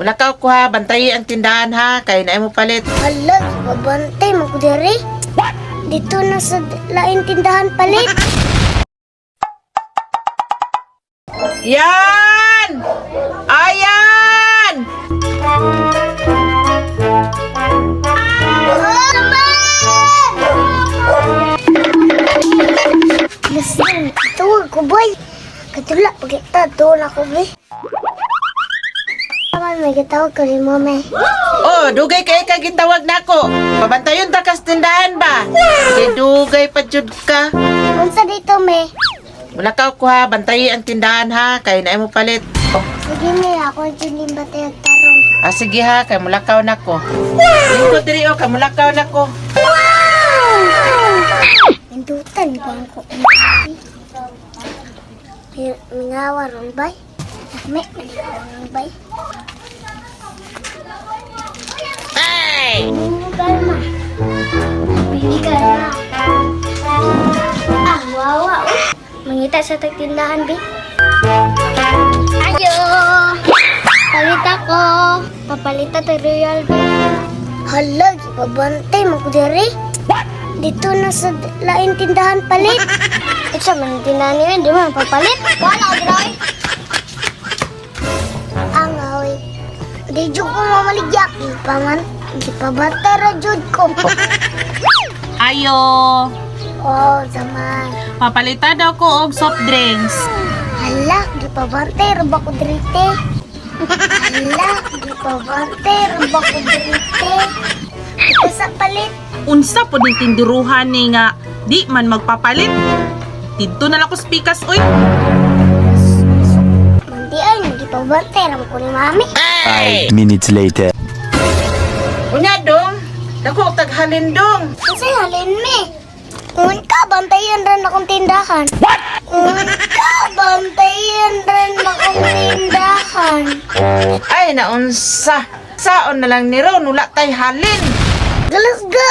Mulakaw ko ha, bantayi ang tindahan ha, kay naay mo palit. Hala, babantay mo ko diri. Dito na sa lain tindahan palit. Yan! Ayan! Listen, tawag ko boy. Katula, pagkita, doon ako boy. Tama, may gitawag ko ni mama. Oh, dugay kay ka gitawag nako. Pabantayon ta kas tindahan ba? Kay dugay pa jud ka. Unsa dito, me? Mulakaw ko ha, bantayi ang tindahan ha, kay naay mo palit. Sige, me, ako dyan din ba tayo tarong. Ah, sige ha, kay mulakaw nako. Lingkod diri oh, kay mulakaw nako. Pindutan ba ko? Mingawa ron bay? Me, mingawa ron bay? Hey! Kalma. Baby, kalma. Ah, wawa. Oh. Mangita sa tagtindahan, bi. Ayo! Palit ako. Papalita ta Royal, bi. Hala, gipabantay mo ko diri. Dito na sa lain tindahan palit. Ito man tindahan niya, di man papalit. Wala, diri. Ang away. Di jud ko mamaligya. Di pa man. Di pa bantay ra jud ko. Ayo, Oh, zaman. papalitan daw ko og soft drinks. Hala, di pa bantay ra ba ko diri te? Hala, di pa bantay ra ba ko diri te? Ito sa palit. Unsa po din tindiruhan ni nga di man magpapalit. Didto na lang ko spikas oy. Mandi ay, di pa bantay ra ko ni mami. 5 minutes later. Unya dong, dako og taghalin dong. Kasi halin me. Un ka, bantayan rin akong tindahan. What? Un ka, bantayan rin akong tindahan. Ay naunsa. Saon na lang ni ron, wala tay halin. Let's go!